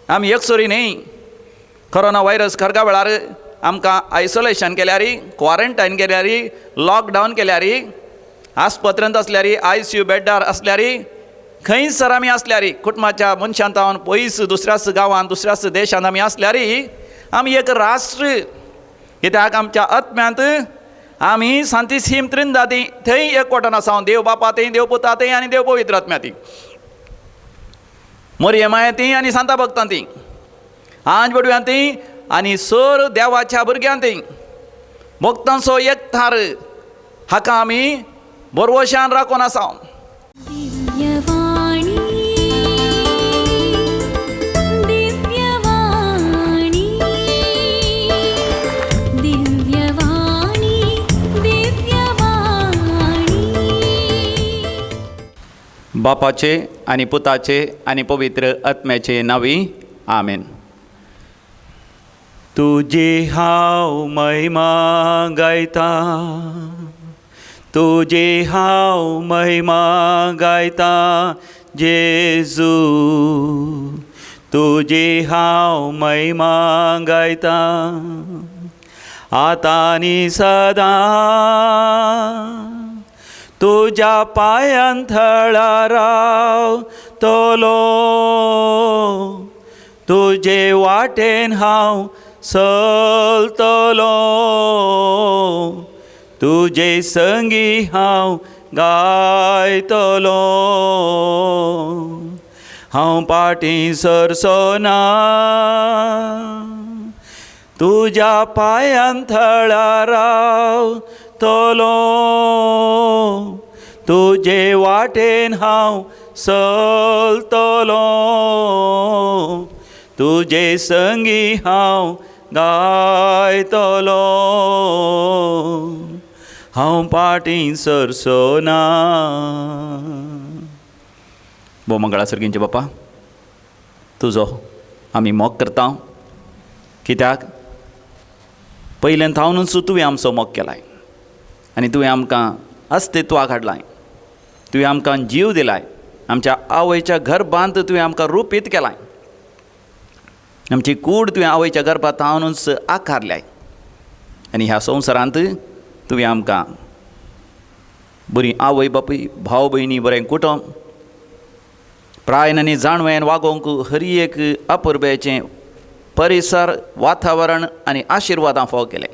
आमी एकसुरी न्ही. Corona virus Kharga वेळार आमकां आयसोलेशन केल्यार, क्वॉरंटायन केल्यार, लॉकडावन केल्यार, आस्पत्रेंत आसल्यार, आयसीयू बेडार आसल्यार, खंयसर आमी आसल्यार, कुटुंबाच्या मनशान तावन पयस दुसऱ्याच गांवांत दुसऱ्याच देशांत आमी आसल्यार आमी एक राष्ट्र. कित्याक आमच्या आत्म्यांत आमी सांतिसीम त्रिंदादी थंय एकवटान आसा. देव बापा थंय, देव पुता थंय आनी देव पवित्र आत्म्या ती, मोरये माया ती आनी सांता भक्तां ती, आंज बडव्यां ती आनी सर देवाच्या भुरग्यां ती, भक्तांचो एकठार हाका आमी बरवशान राखून आसा. बापाचे आनी पुताचे आनी पवित्र आत्म्याचे नांवी आमेन. तुजी हांव महिमा गायता, तुजी हांव महिमा गायता जेजू, तुजी हांव महिमा गायता आतां आनी सदां. तुज्या पांयान थळार रावतलो, तुजे वाटेन हांव चलतलो, तुजे संगी हांव गायतलो, हांव पाटी सरचो ना. तुज्या पांयान थळार रावतलो, तुजे वाटेन हांव चलतलो, तुजे संगी हांव गायतलो, हांव पाटी सरचो ना. भोव मंगळा सर्गींचे बापा, तुजो आमी मोग करता, कित्याक पयल्यान थावनूच तुवें आमचो मोग केलाय आनी तुवें आमकां अस्तित्वाक हाडलाय, तुवें आमकां जीव दिलाय, आमच्या आवयच्या गर्भांत तुवें आमकां रुपीत केलाय, आमची कूड तुवें आवयच्या गर्भांत थावनूच आकारल्याय आनी ह्या संवसारांत तुवें आमकां बरी आवय बापूय, भाव भयणी, बरें कुटुंब, प्रायन आनी जाणवयन वागोवंक हर एक अपुरबायेचें परिसर, वातावरण आनी आशिर्वादां फावो केले.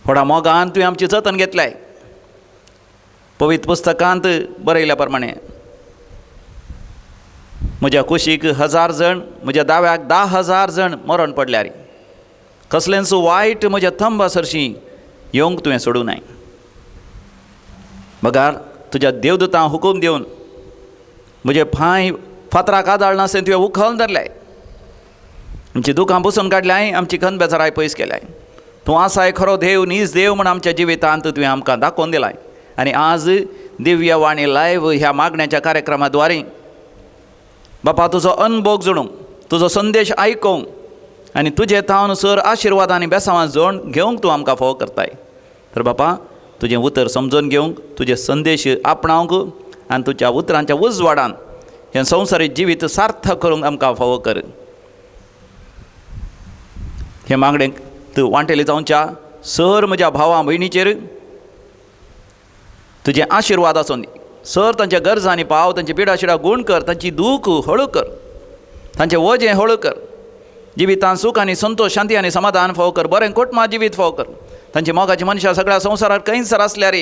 व्हडा मोगान तुवें आमचें जतन घेतलें. पवित्र पुस्तकांत बरयल्या प्रमाणे म्हज्या कुशीक 1000 जण, म्हज्या दाव्याक 10,000 जण मरण पडल्यार कसलेंच वायट म्हज्या थंबा सरशी येवंक तुवें सोडूं नाय. बगार तुज्या देवदूतां हुकूम दिवन म्हजे पांय फातराक आदाळनासतना तुवें उखल धरले, आमची दुखां पुसून काडल्याय, आमची खंत बेजाराय पयस केल्याय. तूं आसाय खरो देव, नीज देव म्हण आमच्या जिवितांत तुवें आमकां दाखोवन दिलाय. आनी आज दिव्यवाणी लायव्ह ह्या मागण्याच्या कार्यक्रमा द्वारे बापा तुजो अनभोग जणूंक, तुजो संदेश आयकूंक आनी तुजे थावन सर आशिर्वाद आनी बेसांवां जोड घेवंक तूं आमकां फावो करताय. तर बापा तुजें उतर समजून घेवंक, तुजे संदेश आपणावंक आनी तुज्या उतरांच्या उजवाडान हें संवसारीक जिवीत सार्थक करूंक आमकां फावो कर. हें मागणें तूं वांटेली जावच्या सर म्हज्या भावा भयणीचेर तुजें आशिर्वाद आसून दी. सर तांच्या गरजांनी पाव, तांची पिडा शिडा गूण कर, तांची दूख हळू कर, तांचें वजें हळू कर, जिवितांत सूख आनी संतोश, शांती आनी समाधान फावो कर, बरें कुटुंबा जिवीत फावो कर. तांची मोगाची मनशां सगळ्या संवसारार खंयसर आसल्यार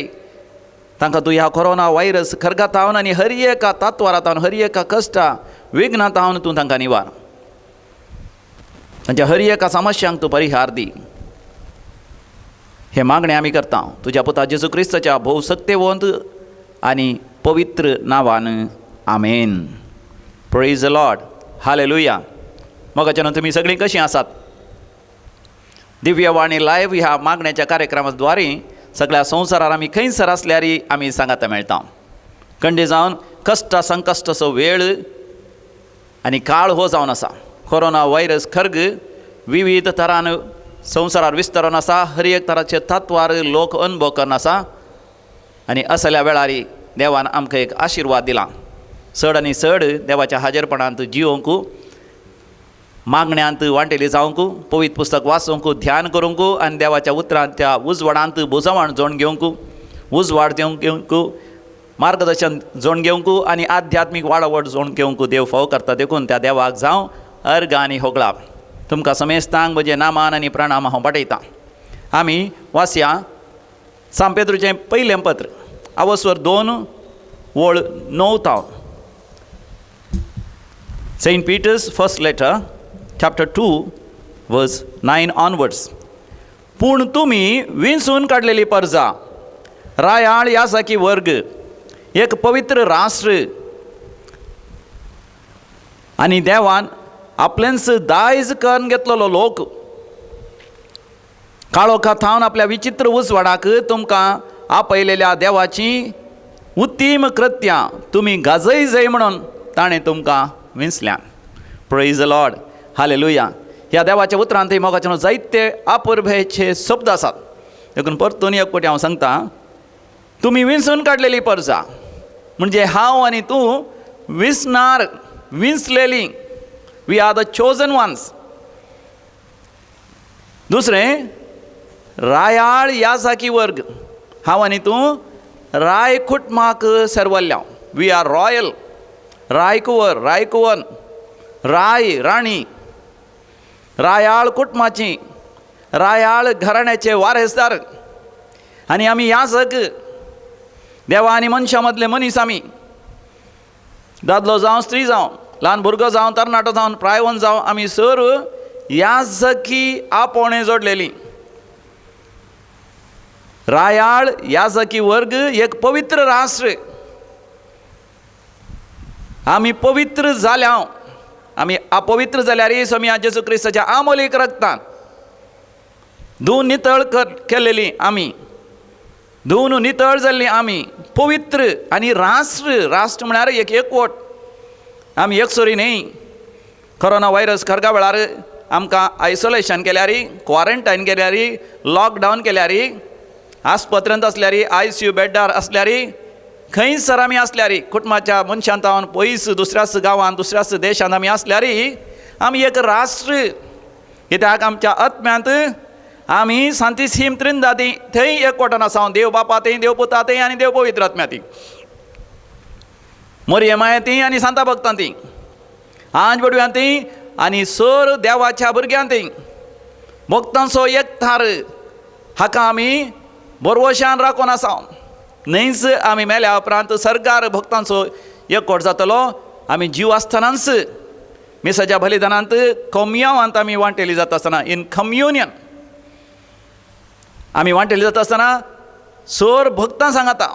तांकां तूं ह्या कोरोना व्हायरस खरगातावन आनी हर एका तात्वारातावन, हर एका कश्टा विघ्नातावन तूं तांकां निवार, तांच्या हर एका समस्यांक तूं परिहार दी. हें मागणें आमी करता तुज्या पुता जेजू क्रिस्ताच्या भोव सक्तेवंत आनी पवित्र नांवान, आमेन. Praise the Lord, hallelujah. मोगाच्यान तुमी सगळीं कशीं आसात? दिव्यवाणी लायव्ह ह्या मागण्याच्या कार्यक्रमा द्वारे सगळ्या संवसारार आमी खंयसर आसल्यार आमी सांगाता मेळटा. कंडे जावन कश्ट संकश्टाचो वेळ आनी काळ हो जावन आसा. कोरोना व्हायरस खर्ग विविध तरान संवसारार विस्तारून आसा, हर एक तराचे तत्वार लोक अनुभव करून आसा आनी असल्या वेळार देवान आमकां एक आशिर्वाद दिला. चड आनी चड देवाच्या हाजेरपणांत जिवोवंक मागण्यांत वांटेली जावंक, पवित्र पुस्तक वाचूंक, ध्यान करूंक आनी देवाच्या उतरांत त्या उजवाडांत बुजवण जोड घेवंक, उजवाड दिवंक घेवंक, मार्गदर्शन जोड घेवंक आनी आध्यात्मीक वाडावड जोड घेवंक देव फाव करता. देखून त्या देवाक जावं अर्घ आनी होगळाप. तुमकां समेस्तांक म्हजें नामान आनी प्रणाम हांव पाठयतां. आमी वाचया सांत पेद्रूचें पयलें पत्र, आवस्वर 2 वळ 9 थावन. Saint Peter's first letter, chapter 2 verse 9 onwards. पूण तुमी विंचून काडलेली परजा, रायाळ याजकी वर्ग, एक पवित्र राष्ट्र आनी देवान आपलेंच दायज करून घेतलेलो लोक, काळोखा थावन आपल्या विचित्र उजवाडाक तुमकां आपयलेल्या देवाची उत्तीम कृत्यां तुमी गाजय जाय म्हणून ताणें तुमकां विंचल्यान. Praise the Lord, hallelujah. ह्या देवाच्या उतरांत मोगाचे जायते अपुरबायेचे शब्द आसात. देखून परतून एक फावटी हांव सांगता, तुमी विंचून काडलेली परजा म्हणजे हांव आनी तूं विंचणार, विंचलेली. We are the chosen ones. दुसरें, रायाळ याजकी वर्ग, हांव आनी तूं राय कुटुंबाक सर्वल्ल्या. We are royal, रायकुवर, रायकुवन, राय राणी, रायाळ कुटुंबाची, रायाळ घराण्याचे वारेसदार आनी आमी याजक, देवा आनी मनशां मदले मनीस आमी. दादलो जावं स्त्री जावं, ल्हान भुरगो जावं, तरणाटो जावं, प्रायवंत जावं, आमी सर याजकी आपोवणें जोडलेली. रायाळ याजकी वर्ग, एक पवित्र राष्ट्र. आमी पवित्र जाल्या. आमी अपवित्र जाल्यार स्वामी जेजू क्रिस्ताच्या आमोलीक रक्तान धुवन नितळ केलेली आमी, धुवन नितळ जाल्ली आमी, पवित्र आनी राष्ट्र. राष्ट्र म्हळ्यार एक एकवट. आमी एकसुरी न्ही. कोरोना व्हायरस खरगा वेळार आमकां आयसोलेशन केल्यार, क्वॉरंटायन केल्यार, लॉकडावन केल्यार, आस्पत्रेंत आसल्यार, आयसीयू बेडार आसल्यार, खंयसर आमी आसल्यार, कुटुंबाच्या मनशान तावन पयस दुसऱ्याच गांवांत, दुसऱ्याच देशांत आमी आसल्यार, आमी एक राष्ट्र. कित्याक आमच्या आत्म्यांत आमी सांतिसीम त्रिंदादी थंय एकवटान आसा. देव बापा थंय, देव पुता थंय आनी देव पवित्र आत्म्या ती, मोरये माया ती आनी सांता भक्तां ती, आंज बडव्यां ती आनी सर देवाच्या भुरग्यां ती, भक्तांचो एकठार. हाका आमी बरवशान राखून आसा. न्हयच आमी मेल्या उपरांत सरकार भक्तांचो एकवट जातलो. आमी जीव आसतनाच मिसाच्या बलिदानांत कोमयांवांत आमी वांटेली जाता आसतना, इन कम्युनियन आमी वांटेली जाता आसतना सर भक्तां सांगता,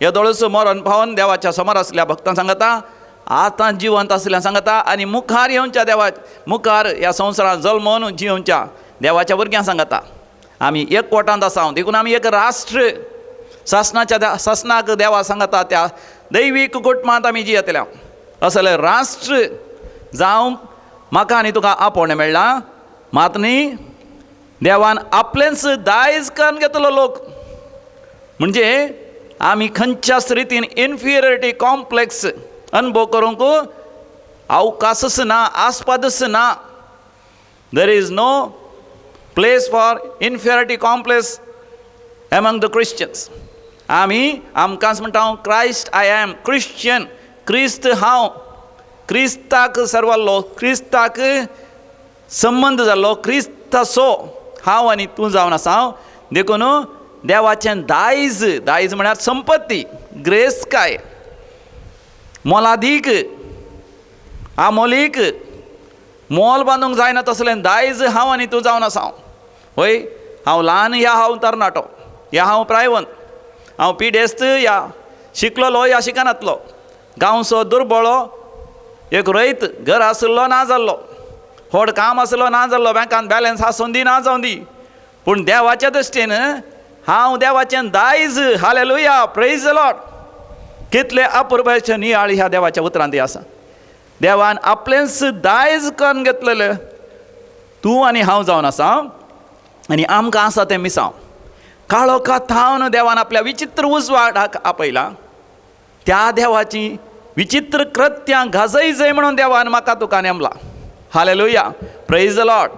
येदोळच मरण पावन देवाच्या समोर आसल्या भक्तां सांगता, आतां जिवंत आसल्या सांगता आनी मुखार येवच्या देवा मुखार ह्या संवसारांत जल्मोन जिवच्या देवाच्या भुरग्यां सांगता. आमी एकवटांत आसा. देखून आमी एक राष्ट्र. सासणाच्या सासणाक देवा सांगता त्या दैवीक कुटुंबांत आमी जियेतल्या. असले राष्ट्र जावं म्हाका आनी तुका आपोवणें मेळ्ळां. मात न्ही देवान आपलेंच दायज करून घेतलो लोक. म्हणजे आमी खंयच्याच रितीन इन्फिरियरिटी कॉम्प्लेक्स अनुभव करूंक अवकाशच ना, आस्पदच ना. There is no place for inferiority complex among the Christians. आमी आमकांच म्हणटा हांव क्रायस्ट, I am Christian, क्रिस्त हांव, क्रिस्ताक सर्वल्लो, क्रिस्ताक संबंद जाल्लो, क्रिस्ताचो हांव आनी तूं जावन आसा हांव. देखून देवाचें दायज, दायज म्हळ्यार संपत्ती, ग्रेस काय मोलादीक, आमोलीक, मोल बांदूंक जायना तसलें दायज हांव आनी तूं जावन आसा हांव. हय, हांव ल्हान या हांव तरणाटो या हांव प्रायवंत, हांव पिडेस्त या शिकलोलो या शिकनातलो, गांवचो दुर्बळो एक रयत, घर आशिल्लो ना जाल्लो, व्हड काम आसलो ना जाल्लो, बँकान बॅलन्स आसूं दी ना जावं दी, पूण देवाच्या दृश्टीन हांव देवाचें दायज. हालेलुया, प्रेज the Lord. कितले अपुरबायेचे नियाळ ह्या देवाच्या उतरांत आसा. देवान आपलेंच दायज करून घेतलेलें तूं आनी हांव जावन आसा आनी आमकां आसा तें मिसांव. काळोखा थावन देवान आपल्या विचित्र उजवाडाक आपयला. त्या देवाची विचित्र कृत्यां गाजय जाय म्हणून देवान म्हाका तुका नेमला. हालेलुया, प्रेज the Lord.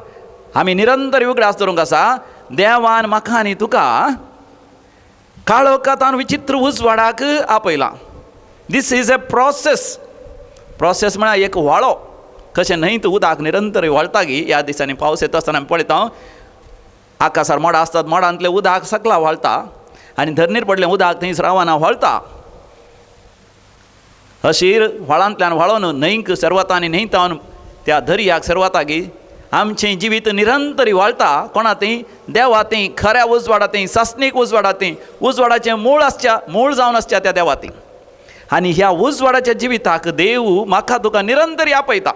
आमी निरंतर उगडास दवरूंक आसा, देवान म्हाका आनी तुका काळोखांत विचित्र उजवाडाक आपयला. This is a process. Process म्हळ्यार एक व्हाळो कशें न्हंयत उदक निरंतर व्हाळटा गी. ह्या दिसांनी पावस येता आसतना आमी पळयता, आकाशार मोडां आसतात, मोडांतलें उदक सकला व्हाळटा आनी धरणीर पडलें उदक थंय रावना, व्हाळटा. अशी व्हाळांतल्यान व्हाळोन न्हंयक सरवता आनी न्हंय तावन त्या दर्याक सरवता गी. आमचें जिवीत निरंतर व्हाळटा. कोणा ती? देवा ती, खऱ्या उजवाडा ती, सासणीक उजवाडा ती, उजवाडाचें मूळ आसच्या, मूळ जावन आसच्या त्या देवा ती. आनी ह्या उजवाडाच्या जिविताक देव म्हाका तुका निरंतर आपयता.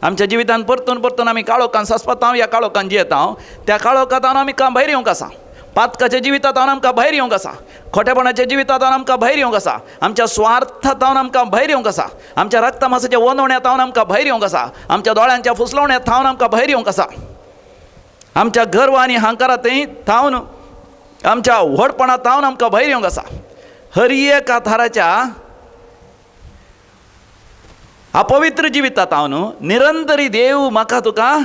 आमच्या जिवितान परतून परतून आमी काळोखान सासपता, ह्या काळोखान जियेता. त्या काळोखांत आमी भायर येवंक आसा. पातकाच्या जिवितांत आमकां भायर येवंक आसा. खोटेपणाच्या जिवितांत आमकां भायर येवंक आसा. आमच्या स्वार्थांत आमकां भायर येवंक आसा. आमच्या रक्तमासाच्या वनवण्यात आमकां भायर येवंक आसा. आमच्या दोळ्यांच्या फुसलवण्यात थावन आमकां भायर येवंक आसा. आमच्या गर्व आनी हांकारांत थावन, आमच्या व्हडपणांत थावन आमकां भायर येवंक आसा. हर एका थाराच्या अपवित्र जिवितांत हांव निरंतरी देव म्हाका तुका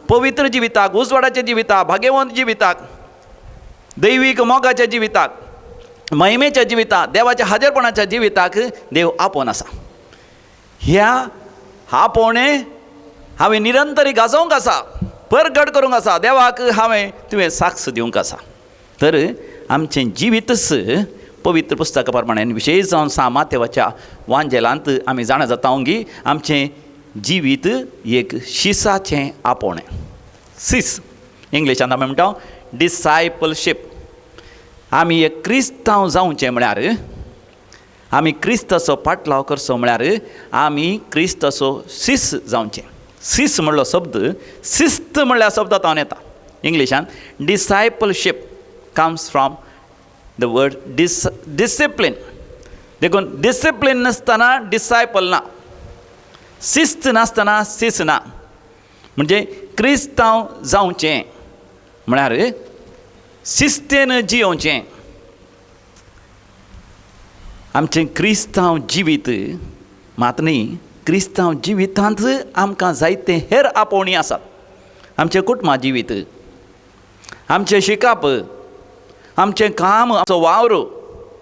पवित्र जिविताक, उजवाडाच्या जिविताक, भाग्यवंत जिविताक, दैवीक मोगाच्या जिविताक, महिमेच्या जिविताक, देवाच्या हाजेरपणाच्या जिविताक देव आपोवन आसा. ह्या आपोवणें हांवें निरंतरी गाजोवंक आसा, परगट करूंक आसा, देवाक हांवें तुवें साक्ष दिवंक आसा. तर आमचें जिवीतच पवित्र पुस्तका प्रमाणे, विशेश जावन सा मातेवाच्या वांजेलांत आमी जाणा जाता की आमचें जिवीत एक शिसाचें आपोवणें. सीस इंग्लिशांत आमी म्हणटा डिसायपलशीप. आमी एक क्रिस्तांव जावचें म्हळ्यार, आमी क्रिस्ताचो पाटलाव करचो म्हळ्यार आमी क्रिस्ताचो सीस जावचें. सीस म्हणलो शब्द शिस्त म्हणल्यार शब्दांत येता. इंग्लिशान discipleship comes from the word discipline. देखून डिसिप्लीन नासतना डिसायपल ना, शिस्त नासतना सीस ना. म्हणजे क्रिस्तांव जावचें म्हळ्यार शिस्तेन जियोवचें. आमचें क्रिस्तांव जिवीत मात न्ही, क्रिस्तांव जिवितांत आमकां जायते हेर आपोवणी आसात. आमचें कुटुंबा जिवीत, आमचें शिकप, आमचें काम, आमचो वावर,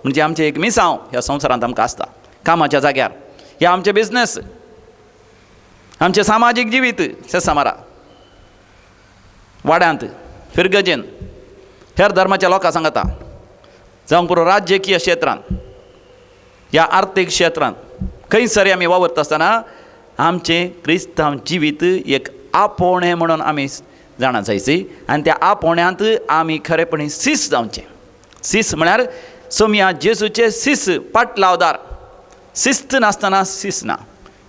म्हणजे आमचें एक मिसांव ह्या संवसारांत आमकां आसता कामाच्या जाग्यार, ह्या आमचें बिजनेस, आमचें सामाजीक जिवीत, सेसामारा वाड्यांत, फिरगजेन, हेर धर्माच्या लोकां सांगता, जावं पुरो राजकीय क्षेत्रांत ह्या आर्थीक क्षेत्रांत खंयसर आमी वावरता आसतना आमचें क्रिस्तांव जिवीत एक आपोवणें म्हणून आमी जाणा जायची. आनी त्या आपोवण्यांत आमी खरेपणी सीस जावचें. सीस म्हळ्यार सोमया जेजूचे सीस, पाटलावदार. शिस्त नासतना सीस ना.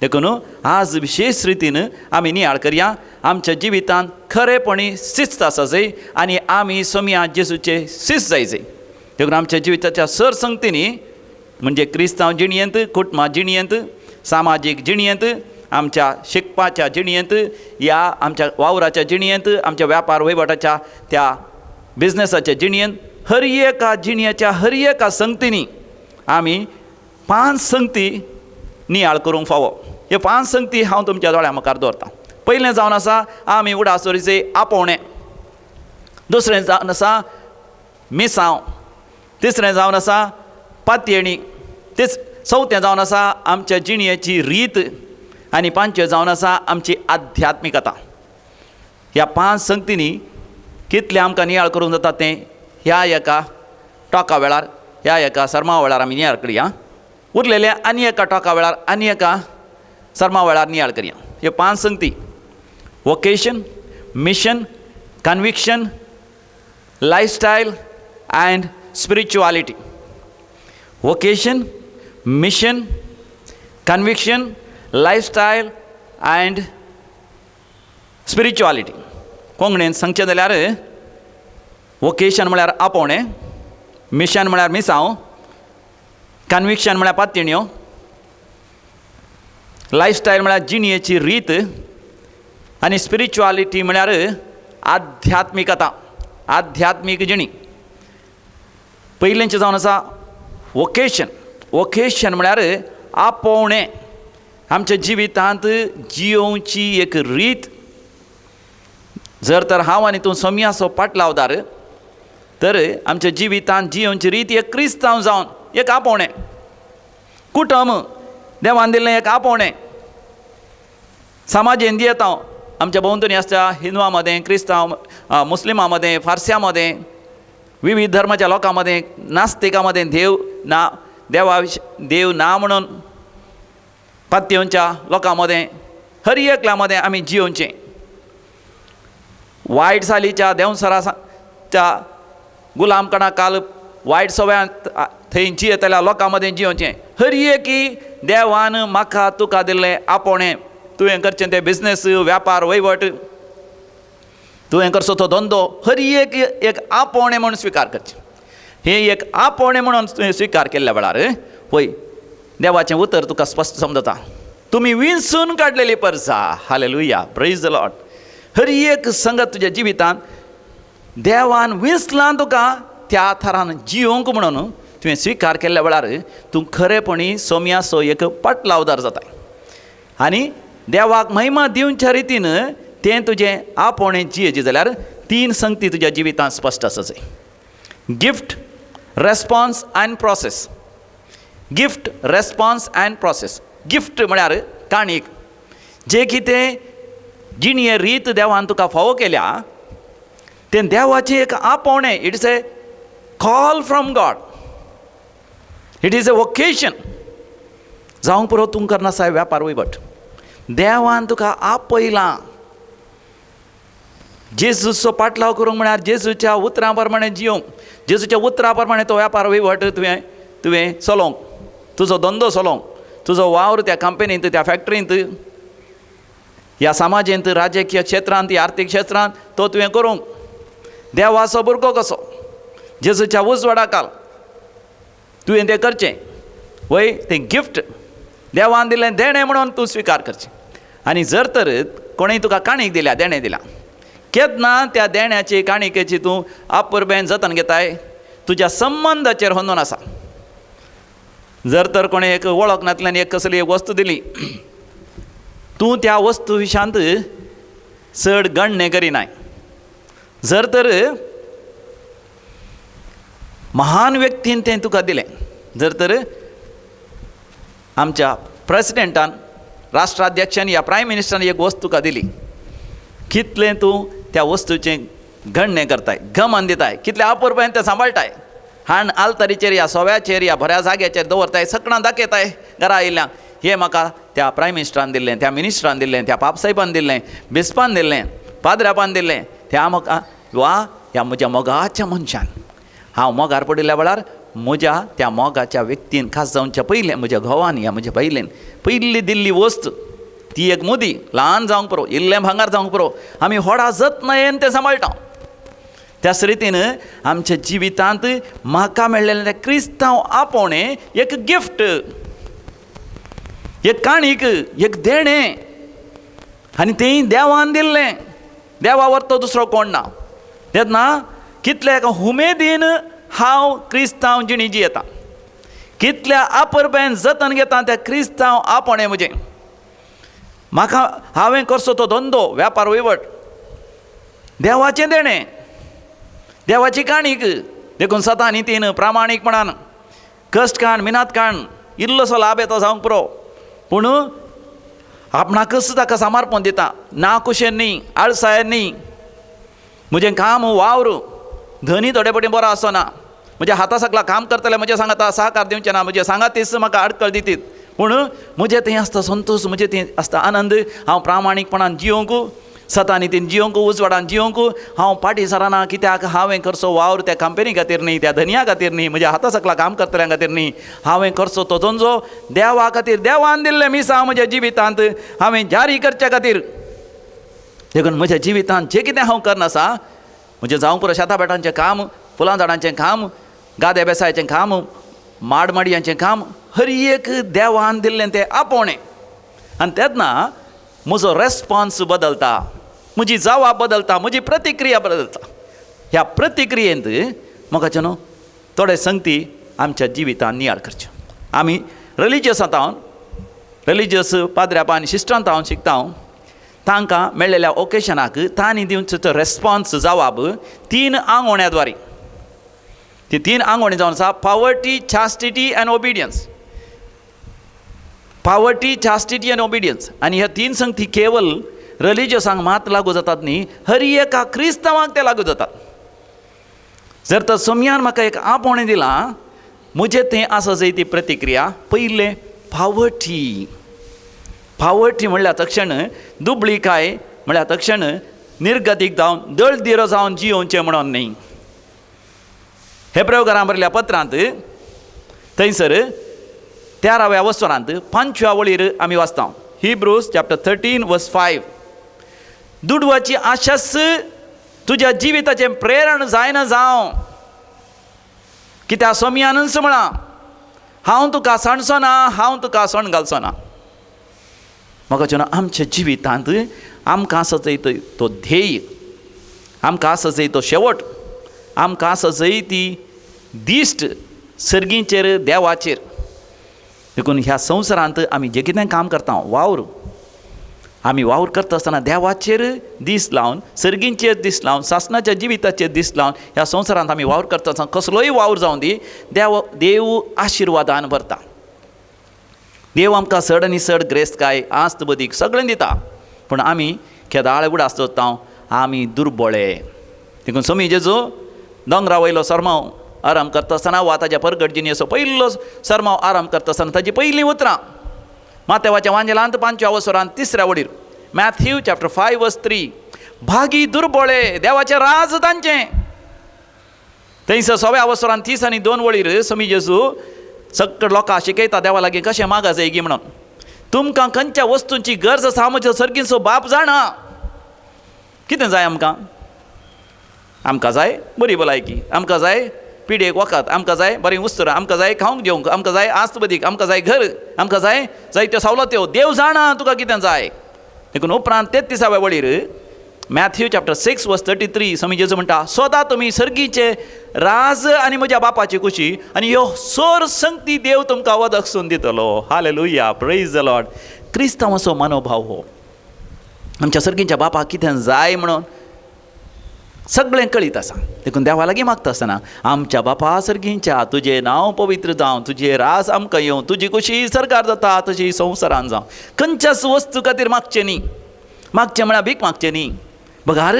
देखून आज विशेश रितीन आमी नियाळ करया आमच्या जिवितांत खरेपणी शिस्त आसा जाय आनी आमी सोमया जेजूचे सीस जाय जाय. देखून आमच्या जिविताच्या सरसंगतींनी, म्हणजे क्रिस्तांव जिणयेंत, कुटुंबा जिणयेंत, सामाजीक जिणयेंत, आमच्या शिकपाच्या जिणयेंत, ह्या आमच्या वावराच्या जिणयेंत, आमच्या व्यापार वहिवटाच्या त्या बिजनेसाच्या जिणयेंत, हर एका जिणयेच्या हर एका संगतींनी आमी 5 संगती नियाळ करूंक फावो. ह्यो 5 संगती हांव तुमच्या दोळ्या मुखार दवरतां. पयलें जावन आसा आमी उडासोरीचें आपोवणें, दुसरें जावन आसा मिसांव, तिसरें जावन आसा पातयेणी, चवथें जावन आसा आमच्या जिणयेची रीत, आनी पांचवें जावन आसा आमची आध्यात्मिकता. ह्या 5 संगतींनी कितलें आमकां नियाळ करूंक जाता तें ह्या एका टोका वेळार, ह्या एका सर्मा वेळार आमी नियाळ करया. उरलेलें आनी एका टोका वेळार आनी एका सर्मा वेळार नियाळ करया. ह्यो 5 संगती: vocation, mission, conviction, lifestyle and spirituality. Vocation, mission, conviction, lifestyle and spirituality. कोंकणीन सांगचें जाल्यार वोकेशन म्हळ्यार आपोवणें, मिशन म्हळ्यार मिसांव, कन्विक्शन म्हळ्यार पातयण्यो, लायफस्टायल म्हळ्यार जिणयेची रीत, आनी स्पिरिच्युआलिटी म्हळ्यार आध्यात्मिकता, आध्यात्मीक जिणी. पयलेंचें जावन आसा वोकेशन. वोकेशन म्हळ्यार आपोवणें. आमच्या जिवितांत जियोवची एक रीत. जर तर हांव आनी तूं सोमयाचो पाटलावदार तर आमच्या जिवितांत जियोवची रीत एक क्रिस्तांव जावन एक आपोवणें, कुटुंब देवान दिल्लें एक आपोवणें. समाजेन दियता आमच्या भोंवतणी आसता हिंदुआं मदें, क्रिस्तांव मुस्लिमां मदें, फारस्यां मदें, विविध धर्माच्या लोकां मदें, नास्तिकां मदें, देव ना देवा देव ना म्हणून पातयेवच्या लोकां मदें, हर एकल्या मदें आमी जियोवचें. वायट सालीच्या देंवसराच्या गुलामकणा काल वायट सवयांत थंय जियेतल्या लोकां मदें जियोवचें. हर एकी देवान म्हाका तुका दिल्लें आपोवणें, तुवें करचें तें बिजनेस, व्यापार, वयवट, तुवें करचो तो धंदो, हर एक एक आपोवणें म्हणून स्विकार करचें. हें एक आपोवणें म्हणून तुवें स्विकार केल्ल्या वेळार पळय देवाचें उतर तुका स्पश्ट समजता. तुमी विंचून काडलेली परसा. Hallelujah, praise the Lord. हर एक संगत तुज्या जिवितांत देवान विंचलां तुका त्या थरान जियोवंक म्हणून तुवें स्विकार केल्ल्या वेळार तूं खरेपणी सोमयाचो एक पाटलावदार जाता आनी देवाक महिमा दिवच्या रितीन तें तुजें आपोवणें जियेचें जाल्यार तीन संगती तुज्या जिवितांत स्पश्ट आसा. Gift, response and process. Gift, response and process. Gift म्हळ्यार काणीक, जें कितें जिणये रीत देवान तुका फावो केल्या तें देवाचें एक आपोवणें. It is a call from God, it is a vocation. जावंक पुरो तूं करनासाय व्यापार वयवट, देवान तुका आपयलां. जेजूचो पाटलाव करूंक म्हळ्यार जेजूच्या उतरां प्रमाणें जियोवंक, जेजूच्या उतरां प्रमाणें तो व्यापार वयवट तुवें तुवें चलोवंक, तुजो धंदो चलोवंक, तुजो वावर त्या कंपनींत, त्या फॅक्टरींत, ह्या समाजेंत, राजकीय क्षेत्रांत, ह्या आर्थीक क्षेत्रांत तो तुवें करूंक. देवाचो भुरगो कसो जेजूच्या उजवाडा काल तुवें तें करचें. वय तें गिफ्ट देवान दिल्लें देणें म्हणून तूं स्विकार करचें. आनी जर तर कोणें तुका काणीक दिल्या, देणें दिलां, केन्ना त्या देण्याची काणिकेची तूं आपुरबेन जतन घेताय, तुज्या संबंदाचेर होंदून आसा. जर तर कोणें एक वळख नातल्यान एक कसली एक वस्तू दिली, तूं त्या वस्तू विशांत चड गणणें करिनाय. जर तर महान व्यक्तीन तें तुका दिलें, जर तर आमच्या प्रेसिडेंटान, राष्ट्राध्यक्षान या प्रायम मिनिस्टरान एक वस्तू तुका दिली, कितलें तूं त्या वस्तूचें गणणें करताय, गमन दिताय, कितलें अपुरबायेन तें सांबाळटाय, हाण आलतरीचेर या सोव्याचेर या बऱ्या जाग्याचेर दवरताय, सगळ्यां दाखयताय घरा आयिल्ल्यांक, हें म्हाका त्या प्रायम मिनिस्टरान दिल्लें, त्या मिनिस्टरान दिल्लें, त्या पापसाहेबान दिल्लें, बिस्पान दिल्लें, पाद्र्यापान दिल्लें, त्या म्हाका वा ह्या म्हज्या मोगाच्या मनशान. हांव मोगार पडिल्ल्या वेळार म्हज्या त्या मोगाच्या व्यक्तीन, खास जावच्या पयलें म्हज्या घोवान या म्हज्या बायलेन पयली दिल्ली वस्त ती एक मुदी, ल्हान जावंक पुरो, इल्लें भांगर जावंक पुरो, आमी व्हडा जतनायेन तें सांबाळटा. त्याच रितीन आमच्या जिवितांत म्हाका मेळ्ळेलें तें क्रिस्तांव आपोवणें एक गिफ्ट, एक काणीक, एक देणें, आनी तें देवान दिल्लें. देवा वरतो दुसरो कोण ना. तेन्ना कितल्या एका उमेदीन हांव क्रिस्तांव जिणी जियेता, कितल्या आपुरबायेन जतन घेता त्या क्रिस्तांव आपोवणें म्हजें. म्हाका हांवें करचो तो धंदो, व्यापार, वयवट देवाचें देणें, देवाची काणीक. देखून सता नितीन प्रामाणीकपणान कश्ट काण, मिनात काण, इल्लोसो लाभ येता जावंक पुरो, पूण आपणाकच ताका समर्पण दिता, ना कुशेन न्ही, आळसायेन न्ही. म्हजें काम वावर धनी थोडे फावटी बरो आसना, म्हज्या हाता सकला काम करतले म्हजें सांगाता सहकार दिवचें ना, म्हजें सांगातीच म्हाका आडखळ दितीत, पूण म्हजें थंय आसता संतोश, म्हजें थंय आसता आनंद. हांव प्रामाणीकपणान जियोवंक, सता नितीन जियोवंक, उजवाडान जियोवंक हांव फाटीं सरना. कित्याक हांवें करचो वावर त्या कंपनी खातीर न्ही, त्या धनया खातीर न्ही, म्हज्या हाता सकला काम करतल्यां खातीर न्ही, हांवें करचो तो धंदो देवा खातीर, देवान दिल्लें मिसांव म्हज्या जिवितांत हांवें जारी करच्या खातीर. देखून म्हज्या जिवितांत जें कितें हांव करनासा, म्हजें जावंक पुरो शेतां भाटांचें काम, फुलां झाडांचें काम, गादे बेसायचें काम, माडमाडयांचें काम, हर एक देवान दिल्लें तें आपोवणें. आनी तेन्ना म्हजो रेस्पोन्स बदलता, म्हजी जवाब बदलता, म्हजी प्रतिक्रिया बदलता. ह्या प्रतिक्रियेंत म्हाका न्हू थोडे संगती आमच्या जिवितांत नियाळ करच्यो. आमी रिलिजियस आतां रिलिजियस पाद्र्यापा आनी शिश्टांत हांव शिकता हांव तांकां मेळ्ळेल्या ओकेशनाक तांणी दिवचो तो रेस्पोन्स जवाब 3 आंगोण्या द्वारे. ती 3 आंगोणी जावन आसा poverty, chastity and obedience. Poverty, chastity and obedience. आनी ह्या 3 संगती केवल रिलिजियसांक मात लागू जातात न्ही, हर एका क्रिस्तांवाक ते लागू जातात. जर तर सोमयान म्हाका एक आपोवणें दिलां, म्हजें तें आसा जाय ती प्रतिक्रिया. पयलें पावर्टी. पावर्टी म्हणल्यार तक्षण दुबळीकाय म्हणल्यार तक्षण निर्गतीक जावन दळदिरो जावन जियोवचें म्हणून न्ही. हे प्रयोगारां बरयल्या पत्रांत थंयसर 13व्या वसरांत 5व्या वळीर आमी वाचता. हिब्रूज चॅप्टर 13 वर्स 5. दुडवाची आशास तुज्या जिविताचें प्रेरण जायना जावं, कित्याक सोमयानूच म्हळां हांव तुका सांडचो ना, हांव तुका सण घालचो ना. म्हाका जेन्ना आमच्या जिवितांत आमकां आसा जंय तो ध्येय, आमकां आसा जंय तो शेवट, आमकां आसा जंय ती दिश्ट सर्गीचेर देवाचेर. देखून ह्या संवसारांत आमी जें कितें काम करता वावर, आमी वावर करता आसतना देवाचेर दीस लावन, सर्गींचेर दीस लावन, सासणाच्या जिविताचेर दीस लावन ह्या संवसारांत आमी वावर करता आसतना कसलोय वावर जावन दी, देव देव आशिर्वादान भरता. देव आमकां चड आनी चड ग्रेस्तकाय आस्त बदीक सगळें दिता, पूण आमी केदाळ उडास दवरता आमी दुर्बळे. देखून स्वामी जेजू दोंगरा वयलो सरमाव आराम करता आसतना वा ताज्या परगट जिणेचो पयलो सरमाव आराम करता आसतना ताजी पयलीं उतरां मातेवाच्या वांजेलांत 5व्या वसरांत 3ऱ्या वडीर, मॅथ्यू चॅप्टर 5 वर्स 3, भागी दुर्बळे देवाचें राज तांचें. थंयसर 6व्या वसरांत 30 आनी 2 वळीर स्वामी जेजू सगळ्या लोकांक शिकयता देवा लागीं कशें मागा जाय म्हणून. तुमकां खंयच्या वस्तूंची गरज आसा म्हज्या सर्गीचो बाप जाणा. कितें जाय आमकां? आमकां जाय बरी भलायकी, आमकां जाय पिडेक वखद, आमकां जाय बरीं उस्तरां, आमकां जाय खावंक जेवंक, आमकां जाय आस्त बदीक, आमकां जाय घर, आमकां जाय जायत्यो सवलत्यो. देव जाणा तुका कितें जाय. देखून उपरांत 33व्या वळीर मॅथ्यू चॅप्टर 6 वर्स 33 स्वामी जेजू म्हणटा, स्वता तुमी सर्गीचे राज आनी म्हज्या बापाची खुशी आनी ह्यो सोर संगती देव तुमकां वदकसून दितलो. Hallelujah, praise the Lord. क्रिस्तांवाचो मनोभाव हो आमच्या सर्गीच्या बापाक कितें जाय म्हणून सगळें कळीत आसा. देखून देवा लागीं मागता आसतना आमच्या बापा सर्गींच्या तुजें नांव पवित्र जावं, तुजें राज आमकां येवं, तुजी खुशी सरकार जाता तशी संवसारान जावं. खंयच्याच वस्तू खातीर मागचें न्ही. मागचें म्हळ्यार भीक मागचें न्ही, बघार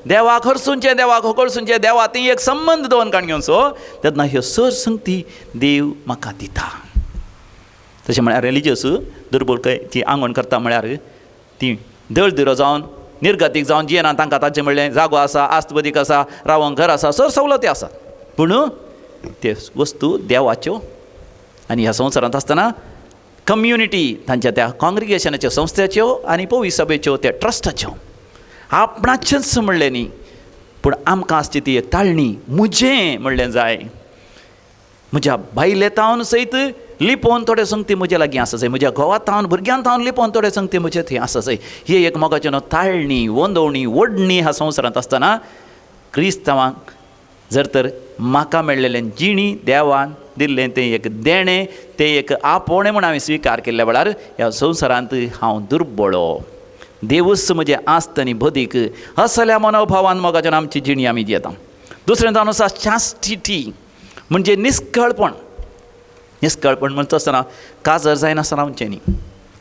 देवाक हरसुंचें, देवाक होकळसुंचें, देवा ती एक संबंद दवरून काण घेवचो तेन्ना ह्यो सर संगती देव म्हाका दिता. तशें म्हळ्यार रिलिजियस दुर्बळकायेची आंगवण करता म्हळ्यार ती दळदिरो जावन निर्गतीक जावन जियेना. तांकां ताचें म्हणलें जागो आसा, आस्त बदीक आसा, रावंक घर आसा, सर सवलती आसात, पूण ते वस्तू देवाच्यो. आनी ह्या संवसारांत आसतना कम्युनिटी तांच्या त्या काँग्रिगेशनाच्यो संस्थेच्यो आनी पवी सभेच्यो त्या ट्रस्टाच्यो आपणाचेंच म्हणलें न्ही, पूण आमकां आसची ती एक ताळणी म्हजें म्हणलें जाय. म्हज्या बायले तावन सयत लिपोवन थोडे संगती म्हजे लागीं आसा जाय, म्हज्या घोवा तावन भुरग्यां तावन लिपोवन थोडे संगती म्हजे थंय आसा जाय. ही एक मोगाचे न्हू ताळणी, वंदवणी, ओडणी ह्या संवसारांत आसतना क्रिस्तांवांक जर तर म्हाका मेळ्ळेलें जिणी देवान दिल्लें तें एक देणें, तें एक आपोवणें म्हूण हांवें स्विकार केल्ल्या वेळार ह्या संवसारांत हांव दुर्बळो. देवूच म्हजें आस्त आनी बदीक असल्या मनोभावान मोगाच्यान आमची जिणी आमी जियेता. दुसरें जावन आसा चास्टिटी म्हणजे निस्कळपण. निस्कळपण म्हणटा आसतना काजर जायनासतना रावचें न्ही.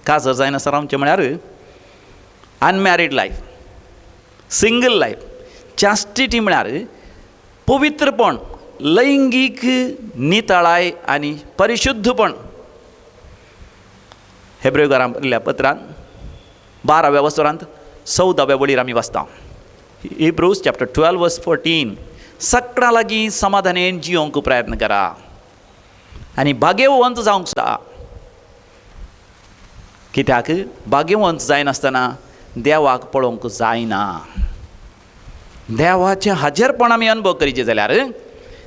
काजर जायनासतना रावचें म्हळ्यार अनमॅरीड लायफ, सिंगल लायफ. चास्टिटी म्हळ्यार पवित्रपण, लैंगीक नितळाय आनी परिशुद्धपण. हेब्रेवकारां बरयल्ल्या पत्रांत 12व्या वसरांत 14व्या वळीर आमी वाचता. हिब्रूज चॅप्टर 12 वर्स 14, सगळ्यां लागीं समाधानेन जियोंक प्रयत्न करा आनी भाग्यवंत जावंक जाय. कित्याक भाग्यवंत जायनासतना देवाक पळोवंक जायना. देवाचें हाजेरपण आमी अनुभव करीचे जाल्यार,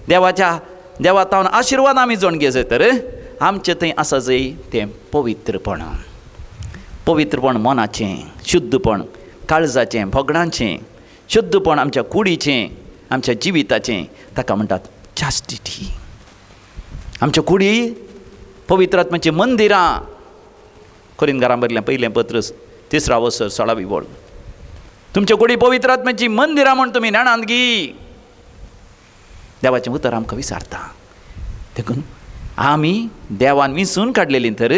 देवाच्या देवा तावन आशिर्वाद आमी जोड घेयचे तर आमचें थंय आसा जंय तें पवित्रपण. पवित्रपण मनाचें, शुद्धपण काळजाचें, भोगणांचें, शुद्धपण आमच्या कुडीचें, आमच्या जिविताचें, ताका म्हणटात चास्टिटी. आमच्या कुडी पवित्र आत्म्याचीं मंदिरां. कोरिंदकारां बरयलें पयलें पत्र तिसरा वसर 16वी वळ. तुमचे कुडी पवित्र आत्म्याची मंदिरां म्हूण तुमी नेणांत गी. देवाचें उतर आमकां विचारता. देखून आमी देवान विंचून काडलेलीं तर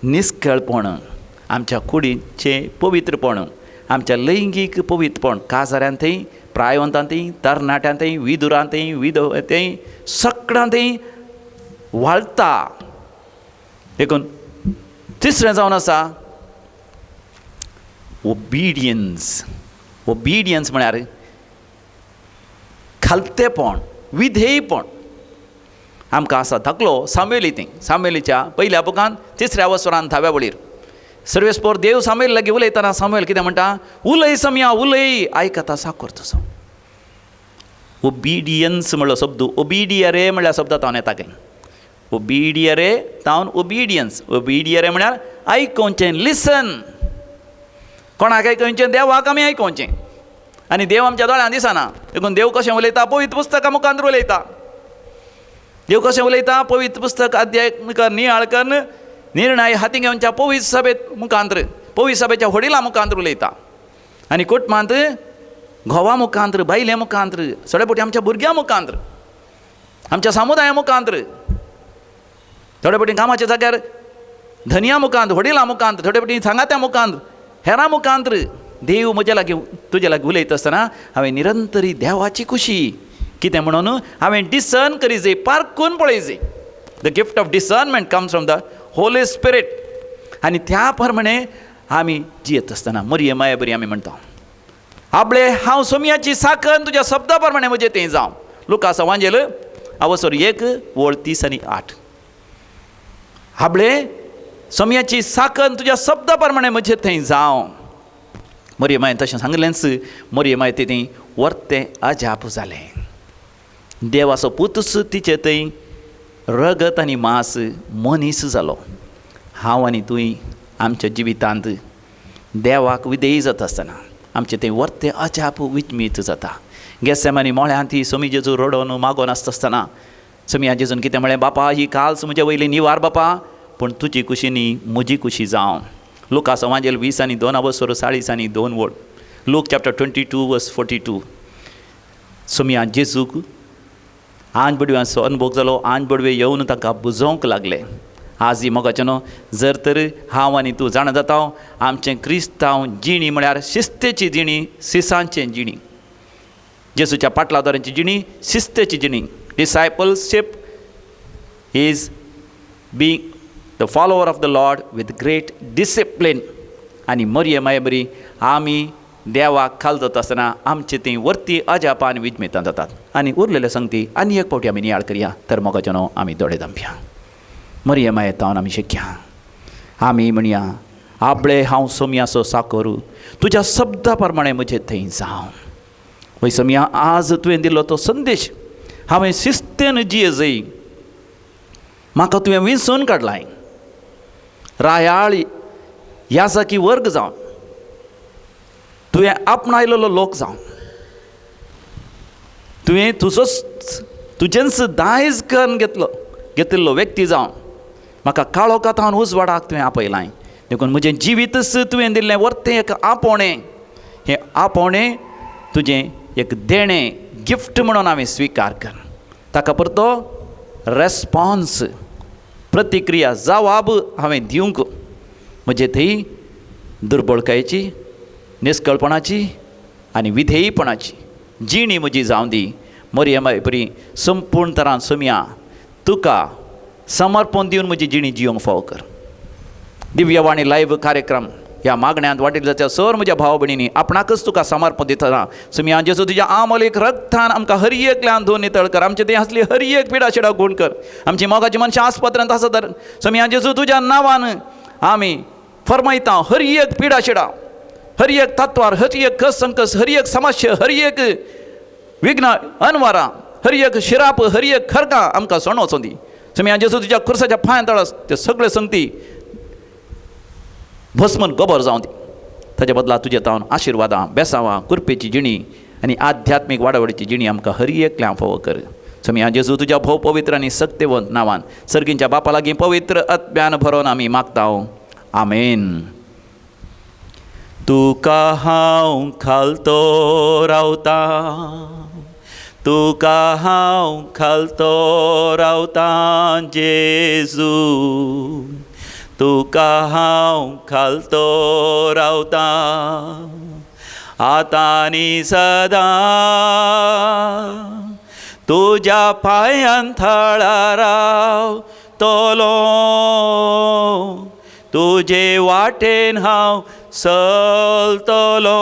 निस्कळपण, आमच्या कुडीचें पवित्रपण, आमच्या लैंगीक पवित्रपण, काजाऱ्यांतय, प्रायवंतांतय, तरणाट्यांतय, विदुरांतय, विधवेंतय, सगळ्यांतय वाळता. देखून तिसरें जावन आसा ओबिडियन्स. ओबिडियन्स म्हळ्यार खालतेपण, विधेयपण. आमकां आसा धाकलो सामुएली थंय, सामुएलीच्या पयल्या बुकान 3ऱ्या वसरान 10व्या वळीर सर्वेस्पोर देव सामुएल लागीं उलयतना सामुएल कितें म्हणटा? उलय सम्या उलय, आयकता साकोर तुजो. ओबिडियन्स म्हणलो शब्द ओबिडियरे म्हणल्यार शब्द तावन येता खंय. ओबिडियरे तावन ओबिडियन्स. ओबिडियरे म्हळ्यार आयकोवचें, लिसन. कोणाक आयकोवचें? देवाक आमी आयकोवचें. आनी देव आमच्या दोळ्यान दिसना, देखून देव कशें उलयता? पवित्र पुस्तकां मुखार उलयता. देव कशें उलयता? पवित्र पुस्तक अध्याय नियाळ करून निर्णय हाती घेवच्या पवित्र सभेत मुखांत्र, पवित्र सभेच्या व्हडिलां मुखांत्र उलयता. आनी कुटुंबांत घोवा मुखांत्र, बायले मुखांत्र, थोडे फावटी आमच्या भुरग्यां मुखांत्र, आमच्या समुदाया मुखांत्र, थोडे फावटी कामाच्या जाग्यार धनया मुखांत, व्हडिलां मुखांत, थोडे फावटी सांगात्या मुखांत, हेरां मुखांत्र देव म्हज्या लागीं तुज्या लागीं उलयता आसतना हांवें निरंतरी देवाची खुशी कितें म्हणून हांवें डिसर्न करी जाय, पारखून पळय जाय. The gift of discernment comes from the Holy Spirit. आनी त्या प्रमाणे आमी जियेत आसतना मरिये माये बरी आमी म्हणटा, आपले हांव सोमयाची साकन तुज्या शब्दा प्रमाणे म्हजें तें जावं. लुकास वांजेल अवसर 1 वळ 30 आनी 8. आपले सोमयाची साकन तुज्या शब्दा प्रमाणे म्हजें थंय जावं. मरिये मायेन तशें सांगलेंच. मरिये माय तें वर्तें अजाप जालें. देवाचो पुतूच तिचे थंय रगत आनी मांस मनीस जालो. हांव आनी तूं आमच्या जिवितांत देवाक विधेयी जाता आसतना आमचें तें वर्तें अजाप विचमीत जाता. गेसेमानी मळ्यांत ती सोमी जेजू रडोन मागोन आसता आसतना सोमिया जेजून कितें म्हळें? बापा ही काल्स म्हजे वयली निवार बापा, पूण तुजी कुशी न्ही म्हजी कुशी जावं. लुकास वांजेल 20 आनी 2 अवसर 40 आनी 2 वळ. लूक चॅप्टर 22 वर्स 42. सोमिया जेजूक आंज बडव्यांचो अनुभव जालो. आंज बडवे येवन तांकां बुजोवंक लागले. आज ही मोगाचें न्हू जर तर हांव आनी तूं जाणा जाता आमचें क्रिस्तांव जिणी म्हळ्यार शिस्तेची जिणी, सिसांचें जिणी, जेजूच्या पाटलादारांची जिणी, शिस्तेची जिणी. Discipleship is being the follower of the Lord with great discipline. आनी मरिये माये बरी आमी देवाक खाल जाता आसतना आमचे ती वर्ती अजापां आनी विजमितां जातात. आनी उरलेले संगती आनी एक फावटी आमी नियाळ करया. तर मोगाचें न्हू आमी दोळे धांपया. मरिये माये तावन आमी शिकया. आमी म्हणया, आपले हांव सोमयाचो साकोरू, तुज्या शब्दा प्रमाणे म्हजें थंय जावं. वय सोमया, आज तुवें दिल्लो तो संदेश हांवें शिस्तेन जिये जय. म्हाका तुवें विंचून काडलाय रायाळ याजकी वर्ग जावन, तुवें आपणायलेलो लोक जावन, तुवें तुजोच तुजेंच दायज करून घेतिल्लो व्यक्ती जावन म्हाका काळोखांत उजवाडाक तुवें आपयलाय. देखून म्हजें जिवीतच तुवें दिल्लें वर्तें एक आपोवणें. हें आपोवणें तुजें एक देणें, गिफ्ट म्हणून हांवें स्विकार कर. ताका परतो रेस्पॉन्स, प्रतिक्रिया, जवाब हांवें दिवंक म्हजे थंय दुर्बळकायेची, निस्कळपणाची आनी विधेयीपणाची जिणी म्हजी जावं दी. मरिये माये बरी संपूर्ण तरान सोमया तुका समर्पण दिवन म्हजी जिणी जियोंक फावो कर. दिव्यवाणी लायव्ह कार्यक्रम ह्या मागण्यांत वांटेक जात्या सर म्हज्या भाव भयणींनी आपणाकच तुका समर्पण दितना सोमया जेजू तुज्या आमोलीक रक्तान आमकां हर एकल्यान धुवन नितळ कर. आमचे थंय आसली हर एक पिडा शिडा गूण कर. आमची मोगाची मनशां आस्पत्र्यांत आसा तर सोमया जेजू तुज्या नांवान आमी फरमायता हर एक पिडा शिडा, हर एक तत्वार, हर एक कस संकस, हर एक समस्या, हर एक विघ्न अनवारां, हर एक शिराप, हर एक खरगां आमकां सोण वचों दी. सोमया जेजू तुज्या खुर्साच्या पांयां तळा ते सगळे संगती भस्मन गोबर जावं दी. ताच्या बदला तुजे तावन आशिर्वादां, बेसावां, कृपेची जिणी आनी आध्यात्मीक वाडावडीची जिणी आमकां हर एकल्यां फावो कर. सोमया जेजू तुज्या भोव पवित्र आनी सक्तेवंत नांवान सर्गींच्या बापा लागीं पवित्र आत्म्यान भरोन आमी मागता. आमेन. तुका हांव खालतो रावता, तुका हांव खालतो रावता जेजू, तुका हांव खालतो रावता आतां आनी सदां. तुज्या पांयान थळार रावतलो, तुजे वाटेन हांव चलतलो,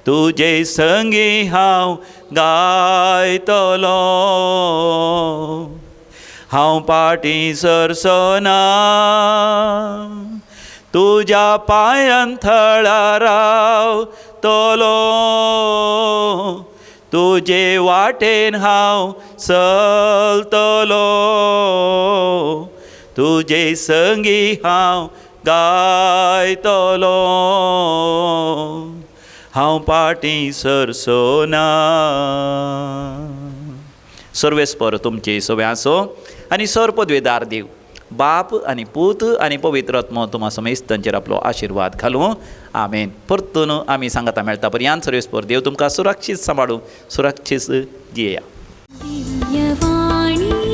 तुजे संगी हांव गायतलो, हांव पाटी सरसना. तुज्या पांयान थळार रावतलो, तुजे वाटेन हांव चलतलो, तुजे संगी हांव गायतलो, हांव पाटी सरसोना. सर्वेस्पर तुमचे सगळें आसो आनी सर पदवेदार देव बाप आनी पूत आनी पवित्र आत्मो तुमा समेस्तांचेर आपलो आशिर्वाद घालूं. आमेन. परतून आमी सांगाता मेळटा पर्यंत सर्वेस्पर देव तुमकां सुरक्षीत सांबाळूं, सुरक्षीत जियेया. दिव्यवाणी.